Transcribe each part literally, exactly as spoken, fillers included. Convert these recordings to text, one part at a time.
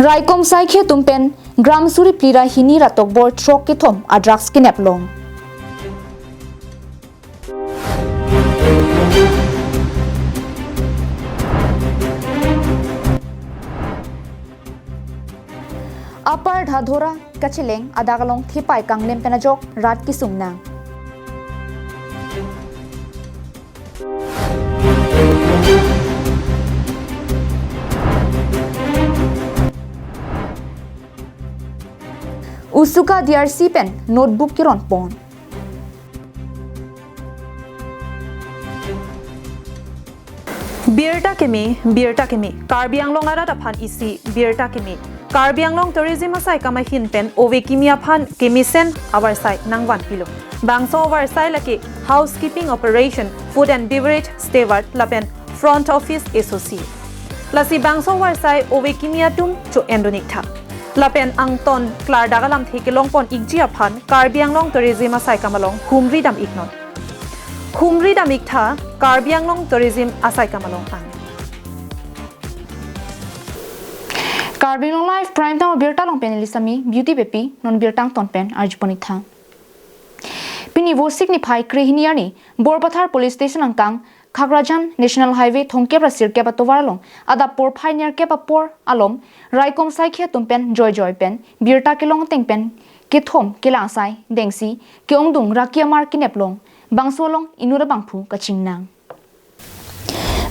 Raikom saikhi atum pen gram suri phli ra hini ra tokbor throk kethom a drugs kinep long. Upper Dhadhora kacheleng adak along thepai kanglem pen ajok rat kesung nang. Usuka D R C pen notebook keron pon. Birta keme, birta keme, Karbi Anglong arat aphan isi birta keme. Karbi Anglong Tourism asai kam ahin pen ove kimi aphan kemesen avarsai nangvan pilo. Bangso avarsai lake Housekeeping Operation, Food and Beverage Steward lapen Front Office S O C. Lasi bangso avarsai ove kimi atum cho-en dun iktha. Lapen angton klardak alamthe kelong pon ikji aphan Karbi Anglong Tourism asai kam along humri dam iknon. Humri dam iktha Karbi Anglong Tourism asai kam along an. Karbi Anglong Live Prime Time birta along pen Elisami Beauty Bepi non birta angton pen arjupon iktha. Pini Vosik niphai krehini arni Borpathar Police Station angkang Khakrajan National Highway thomkep ra sirkep atovar along adap porphai nerkep apor alom raikom saikhi atum pen joijoi pen birta kelong ateng pen kethom kelang asai dengsi ke-ongdung raki amar kinep long, bangso along inut abangphu kaching nang.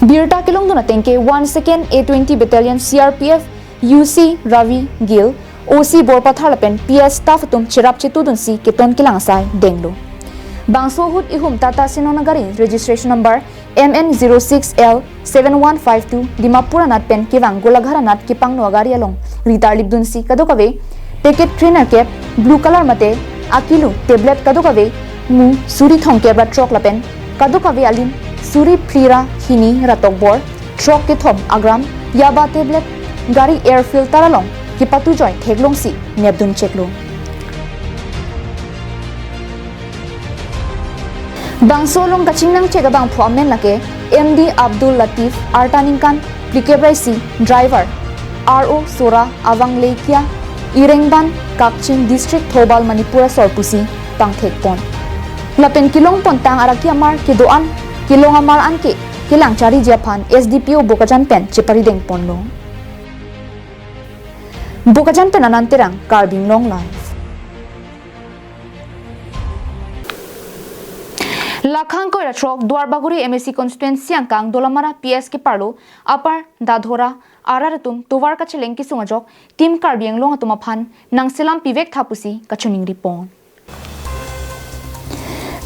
Birta kelong dun ateng ke one second A twenty Battalion C R P F U C Ravi Gill, O C Borpathar lapen P S staff atum cherap chetu dunsi keton kelang asai denglo. Bangso ahut ihum Tata Sienona gari registration number M N zero six L seven one five two Dimapur anat pen kevang Golaghat anat kepangno agari along ritar lip dunsi kadokave packet trainer cap blue color mate akilu tablet kadokave mu suri thomkep ra throk lapen kadokave alim suri phli ra hini ra tokbor throk kethom a gram yaba tablet gari air filter along kepatujoi theklongsi nepdun cheklo. Bangso along kaching nangchek abangphu amen lake M D Abdul Latif, arta ningkan phlikep ra isi, driver, R O Sora, Avang Leikia, Irengban, Kakching District, Thoubal, Manipur asor pusi pangthek pon. Lapen kelong pontang araki amar kedo-an, kelong amar anke kelang chariji aphan S D P O Bokajan pen chepari deng ponlo. Bokajan pen Anand Terang, Karbi Anglong Live. Lakhang koira throk Duarbagori M A C constituency angkang Dolamara P S keparlo Upper Dadhora arat atum tovar kacheleng kesung ajok Team Karbi Anglong atum aphan nangselam pivek tha pusi kachiningri pon.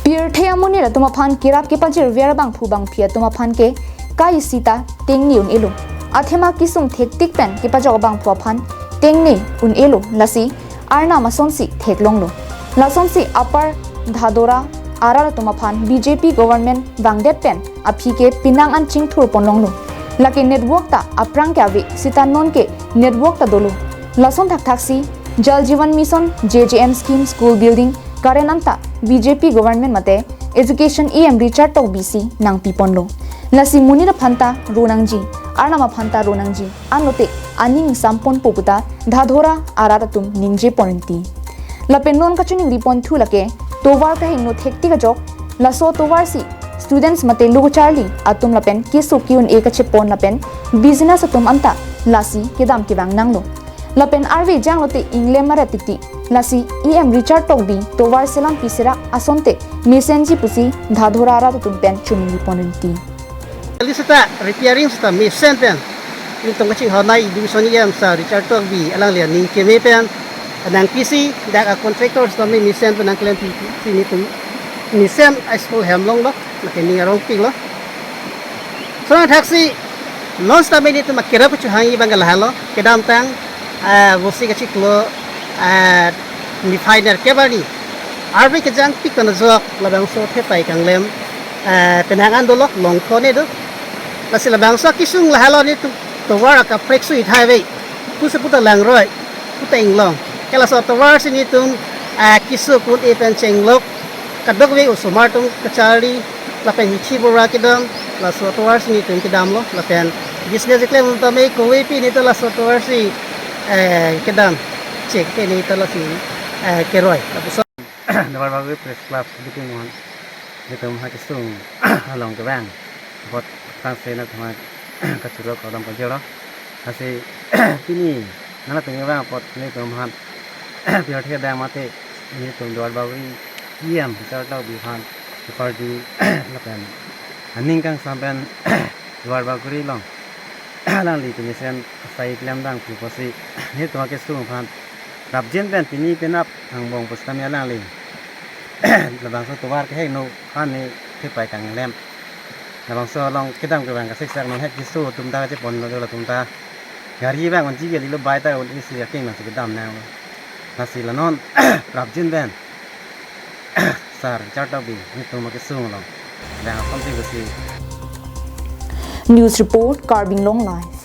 Pirthe amonit atum aphan kerap kepajirver abangphu bangphi atum aphan ke kai sita tengne un-elo. Athema kesung thektik pen kepajok abangphu aphan tengne un-elo, lasi arnam asonsi theklonglo. Lasonsi Upper Dadhora arat atum aphan B J P government vangdet pen aphi ke penang an chingthur ponlonglo. Lake network ta aphrang ke ave, sita non ke network ta dolo. Lason thakthaksi Jal Jeevan Mission, J J M scheme, school building, current anta B J P government mate education E M Richard Tokbi si nangpi ponlo. Lasi monit aphan ta ro nangji, arnam aphan ta ro nangji, anlote aning sampon po puta Dadhora arat atum ningje pon rinti. Lapen non kachiningri ponthu lake tovar kahingno thektik ajok, laso tovar si students mate lo kacharli atum lapen keso ke-un-e kachepon lapen business atum anta lasi kedam kevang nanglo. Lapen arve janglote inglem aret titi. Lasi E M Richard Tokbi tovar selam piserak asonte mesenji pusi Dadhora arat atum pen chiningri pon rinti. Kali seta repairing seta mesen pen. Nelitum kachinghon nai division E M sir Richard Tokbi alangli aning keme pen nangpisi dak a contractor seta me mesen pen nangklempi si nelitum mesen a school hem longlo, lake ning arong piklo. Lason thakthaksi non seta me nelitum akerap kachehangji abang ke lahelo, kedamtang, ah, Vosik achiklo, ah, niphai nerkep arni arve kejangpik pen ajok labangso thepai kanglem, ah, penang an dolo, longthone do. Lasi labangso kesung lahelo nelitum tovar akaprek sui thai ave. Pusi puta langroi, puta inglong. Ke laso tovar si nelitum, ah, keso ke-un-e pen chenglok, kadokave osomar atum kacharli, lapen hithi bura kedam, laso tovar si nelitum kedamlo, lapen business keklem atum tame kove pi nelitum laso tovar si Eh, kedam, cek ke ni talo si, eh, keroi, lapuson. Duarbagori Press Club, Diphu Mohan, Diphu Mohan kesung along kevang. Apot tang sena teman kachuro kodam kajero. Lasi pini nana tengevang apot ni teman pirthe dam mate ni tum Duarbagori E M Richard Tokbi aphan keparju lapen aning kangsam pen Duarbagori along alangli pinisen asai klemdang pu pusi ni tum kesung aphan prapjin pen pini penap angbong pusitame alangli labangso tovar keheno aphan ni thepai kanglem. Labangso along kedam kevang kasiksak non hek kisu tum ta kacheponlo, latum ta gari vang unji ke lilo, bai ta un isi aking nasi kedam nang. Lasi la non prapjin pen Sir Richard Tokbi ni tum kesung along vang asonsi besi. News report, Karbi Anglong Live.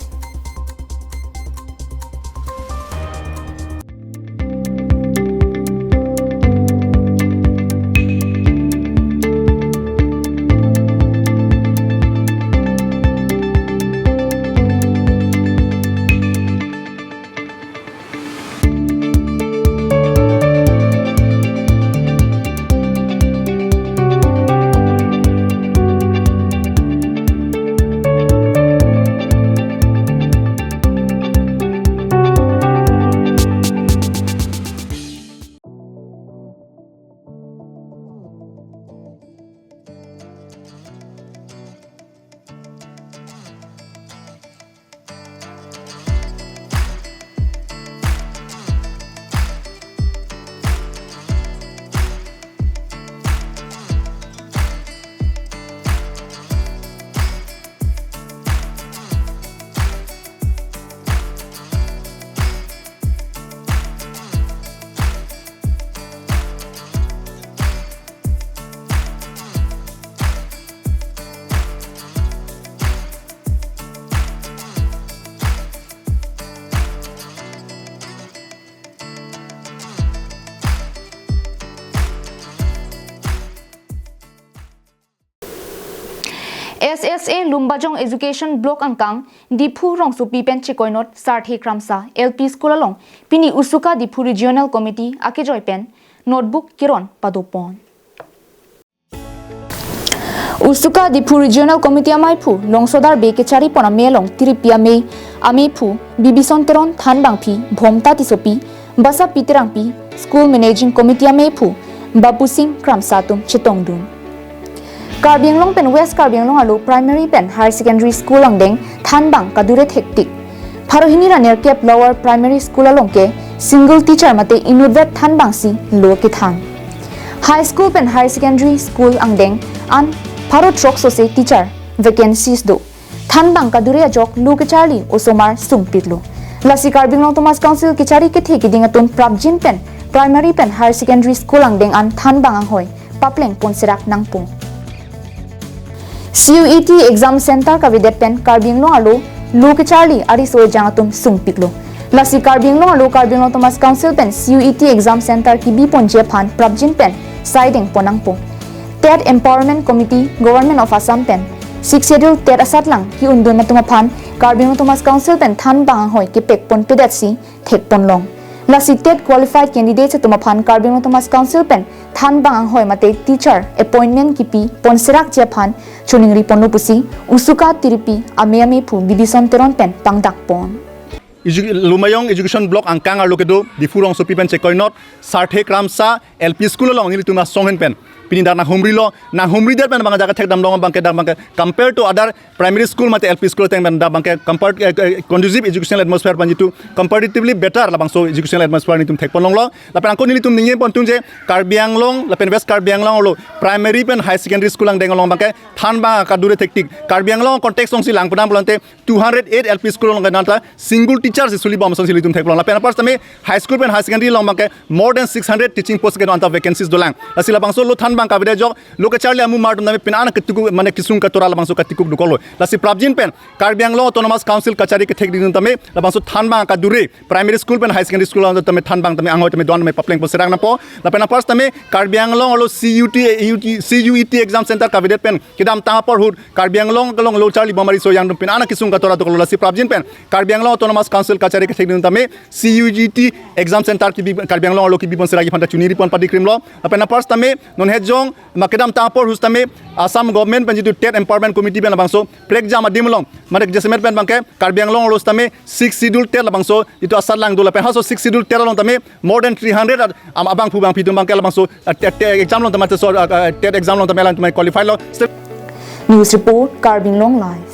S S A Lumbajong Education Block angkang Diphu rongsopi pen chekoinot Sarthe Kramsa L P School along pini USUCA Diphu Regional Committee akejoi pen notebook keron padopon. USUCA Diphu Regional Committee ameiphu Longsodar Bey kecharipon amei along tiripi amei, ameiphu Bibison Teron, thanbangpi Bhomta Tissopi, basapi Terangpi, School Managing Committee ameiphu Bapusing Kramsa atum chetongdun. Karbi Anglong pen West Karbi Anglong arlo Primary pen Higher Secondary School angdeng thanbang kadure thektik. Pharo hini ra nerkep Lower Primary School along ke single teacher mate inutvet thanbangsi lo kethan. High School pen Higher Secondary School angdeng an pharo throksi teacher vacancies do. Thanbang kadure ajok lo kecharli osomar sungpiklo. Lasi Karbi Anglong Autonomous Council kechari kethe keding atum prapjin pen Primary pen Higher Secondary School angdeng an thanbang anghoi papleng ponserak nangpo. C U E T exam center kavedet pen Karbi Anglong arlo lo kecharli ariso ejang atum sungpiklo. Lasi Karbi Anglong arlo Karbi Anglong Autonomous Council pen C U E T exam center kebiponji aphan prapjin pen saideng pon nangpo. TET Empowerment Committee, Government of Assam pen Sixth Schedule TET asatlang ke-undun atum aphan Karbi Anglong Autonomous Council pen thanbang anghoi kepekponpedetsi thekponlong. Lasi TET qualified candidates atum aphan Karbi Anglong Autonomous Council pen thanbang anghoi mate teacher appointment kepi ponserakji aphan choningriponlo pusi USUCA tiripi amei ameiphu Bibison Teron pen pangdakpon. Edu-, Lumbajong Education Block angkang arlo kedo Diphu rongsopi pen chekoinot Sarthe Kramsa L P School along nelitum asong hen pen pini dak nanghumrilo, nanghumridet pen bang ajak thekdamlong abangke dak abangke compare to other primary school mate L P school ateng pen dak abangke compar-, eh, eh, conducive educational atmosphere pen jitu comparatively better labangso educational atmosphere nelitum thekponlonglo. Lapen angko nelitum ningjepontung je Karbi Anglong lapen West Karbi Anglong arlo Primary pen Higher Secondary School angdeng along abangke thanbang kadure thektik. Karbi Anglong context alongsi lang pudam pulante two hundred eight L P school along kanata single teacher si sulibom asonsi nelitum theklong. Lapen apar tame High School pen Higher Secondary along abangke more than six hundred teaching post kedo anta vacancies dolang. Lasi labangso lo thanbang kavede ajok lo kecharli amumar atum tame pini an ketuku mane kesung katora labangso katikuk dokoklo. Lasi prapjin pen Karbi Anglong Autonomous Council kachari kethek ding tame labangso thanbang kadure Primary School pen Higher Secondary School along tame thanbang tame anghoi tame don tame papleng ponserak nangpo. Lapen apar tame Karbi Anglong arlo C U T, U T, C U E T exam center kavedet pen kedamtang apor ahut Karbi Anglong along lo charli bomari so yang dum pini an kesung katora dokoklo. Lasi prapjin pen Karbi Anglong Autonomous Council Council kachari kethekdun tame C U G T exam center kebi Karbi Anglong arlo kebi pon siragi aphanta chuniri pon padi krimlo. Lapen apar tame non hejong ma kedamtang apor ahut tame Assam government pen jitu TET empowerment committee pen labangso prekjam adim along mate jasemet pen abangke Karbi Anglong arlo tame six schedule TET labangso jitu asatlang do lapen halaso six schedule TET along tame more than three hundred at-, am-, abangphu bangphi atum abangke labangso, uh, TET, TET exam along tame so, uh, uh, TET exam along tame alang tame qualify lo. News report, Karbi Anglong Live.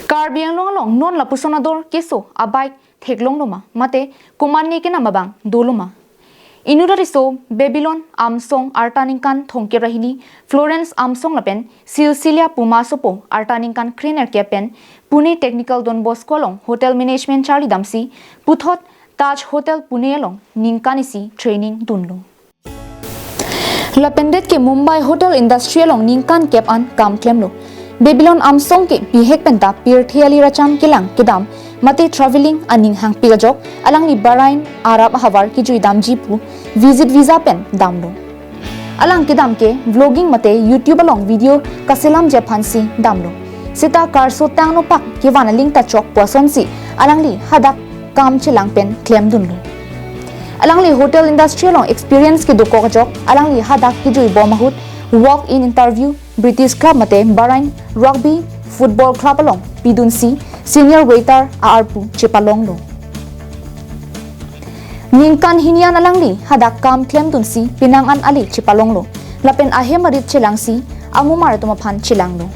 Karbi Anglong along non lapuson ador keso a-bike theklonglo ma, mate komatne kenam abang dolo ma? Inut ariso Babylon Amsong arta ningkan thomkep ra hini, Florence Amsong lapen Cecilia Puma Sopo arta ningkan krenerkep pen Pune Technical Don Bosco along Hotel Management charlidamsi puthot Taj Hotel Pune along ningkan isi training dunlo. Lapen det ke Mumbai hotel industry along ningkan kep an kam klemlo. Babylon Amsong ke bihek penta pirthe ali racham kelang kedam mate traveling aning hangpik ajok alangli Bahrain Arab ahavar kejuidamji pu visit visa pen damlo. Alang kedam ke vlogging mate YouTube along video kaselamji aphansi damlo. Seta karso tangno pak kevan aling ta chok pu asonsi alangli hadak kam chelang pen klemdunlo. Alangli hotel industry along experience kedokok ajok alangli hadak kejui bom ahut walk-in interview British Club mate Bahrain Rugby Football Club along pidunsi senior waiter a-arpu chepalonglo. Ningkan hini an alangli hadak kam klemdunsi penang an ali chepalonglo. Lapen ahem arit chelangsi amumar atum aphan chelanglo.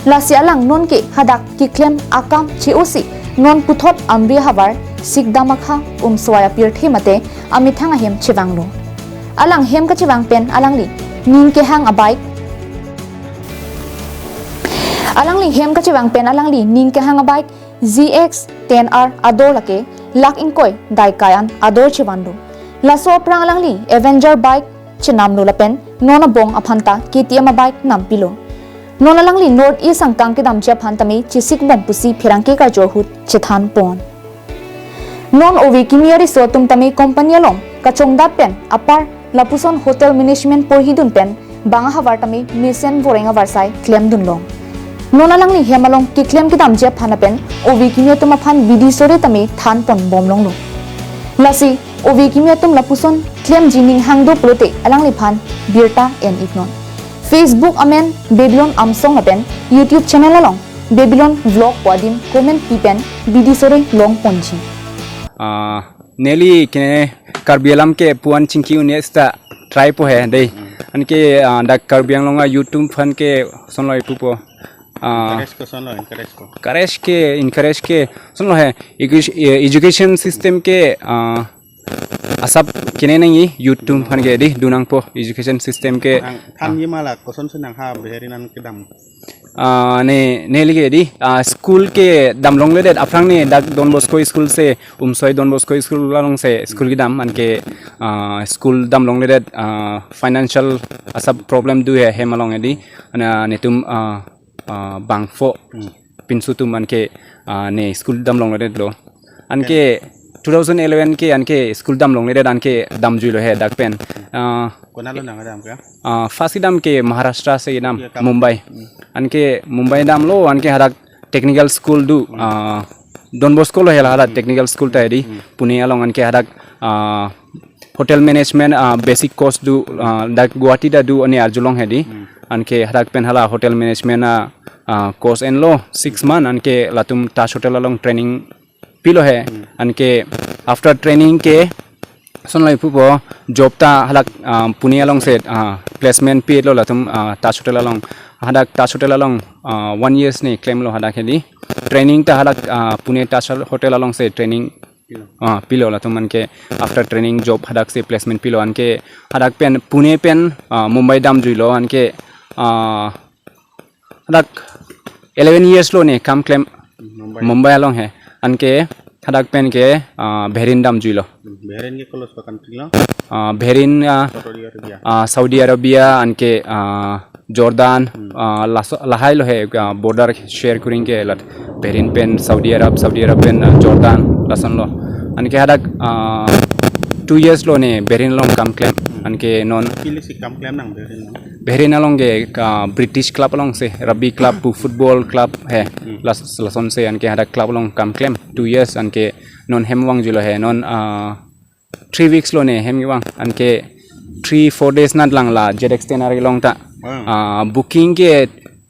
Lasi alang non ke hadak keklem akam che-osi non puthot Amri ahavar Sikdamakha Umswai apirthe mate amethang ahem chevanglo. Alang hem kachevang pen alangli ning kehang a-bike. Alangli hem kachevang pen alangli ning kehang a-bike Z X ten R ador lake lakh ingkoi daikai an ador chevanlo. Laso aphrang alangli Avenger bike chenamlo lapen non abong aphanta K T M a-bike nampilo. Non alangli North East angkang kedamji aphan tame chesik bom pusi pherangke karjo ahut chethan pon. Non ove kimi ariso atum tame company along kachongdat pen apar lapuson hotel management porhidun pen bang ahavar tame mesen voreng avarsai klemdunlong. Non alangli hem along keklem kedamji aphan lapen ove kimi atum aphan bidi sore tame than pon bomlonglo. Lasi ove kimi atum lapuson klemji ning hang do pulote alangliphan birta en-iknon. Facebook amen Babylon Amsong lapen YouTube channel along Babylon Vlog pu adim comment pi pen bidi sore long ponji. Ah, neli kene Karbi alam ke puan chingki un-e seta try po he dei. Anke, ah, dak Karbi Anglong a-youth atum aphan ke kosonlo ipupo. Ah, encourage kosonlo, encourage ko. Encourage ke, encourage ke kosonlo he. Education, eh, education system ke, ah, asap kene nangji youth atum aphan ke dei, dunangpo education system ke. Nang thanji ma la kosonsi nang ha Beherin an kedam? Ah, ne, neli ke dei, ah, school ke damlongledet aphrang ne dak Don Bosco school si, Umsoi Don Bosco school alongsi school kedam anke, ah, school damlongledet, ah, financial asap problem do he hem along dei. Ana netum, ah, ah, bangpho pinso atum anke, ah, ne school damlongledetlo. Anke two thousand eleven ke anke school damlongledet anke damjuilo he dak pen. Ah, konatlo nang kedam ke? Ah, first kedam ke Maharashtra si kedam, Mumbai. Anke Mumbai damlo, anke hadak technical school do, ah, Don Bosco lo he la hadak technical school ta dei, Pune along anke hadak, ah, hotel management, ah, basic course do, ah, dak Guwahati ta do, ani arjulong he dei. Anke hadak pen hala hotel management, ah, ah, course enlo six month, anke latum Taj Hotel along training pilo he. Anke after training ke kosonlo ipupo job ta hadak, ah, Pune alongsi, ah, placement pilo latum, ah, Taj Hotel along. Hadak Taj Hotel along, ah, one years ne klemlo hadak he dei. Training ta hadak, ah, Pune Taj Hotel alongsi training, ah, pilo latum anke after training job hadaksi placement pilo anke hadak pen Pune pen, ah, Mumbai damjuilo anke, ah, hadak eleven years lo ne kam klem Mumbai. Mumbai along he. Anke hadak pen ke, ah, Beherin damjuilo. Hmm, Beherin ke kolos pa country lo? Ah, Beherin, ah, Saudi Arabia. Ah, Saudi Arabia anke, ah, Jordan, ah, laso, lahai lo he, ah, border share kuring ke lat Beherin pen Saudi Arab, Saudi Arab pen, ah, Jordan lasonlo. Anke hadak ah, two years lo ne Bahrain along kam klem. Anke non Pili si kam klem nang Bahrain along. Bahrain along ke ah, British club along si, rugby club pu football club he. Las lason si anke hadak club along kam klem two years, anke non hem vangjulo he, non ah, three weeks lo ne hem vang, anke three four days nat lang la ZX ten R along ta. Wow. Ah, booking ke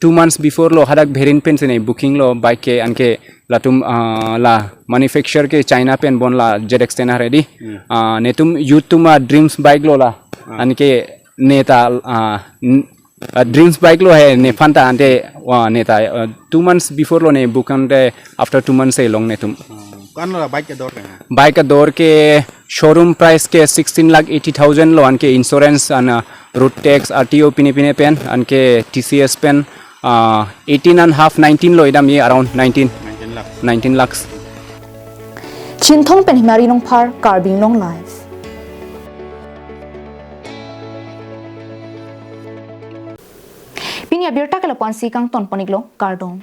two months before lo, hadak Bahrain pen si ne booking lo bike ke, anke latum ah, la manufacture ke China pen bon la ZX ten R di. Ah, netum youth atum adreams bike lo la. Anke neta ah, n- ah, dreams bike lo he nephan ta, ante wa neta ah, two months before lo ne book, ante after two months si long netum. Ko-an lo bike ador ka? Bike ador ke showroom price ke sixteen lakh eighty thousand lo, anke insurance and ah, road tax, R T O pine pine pen, anke T C S pen ah, eighteen and half, nineteen lo, idam ye around nineteen, Nineteen lakh. nineteen lakhs. Chinthong pen Himari Nongphar, Karbi Anglong Live. Pini abirta ke lapu-an si kangton pon-iklo, kardom.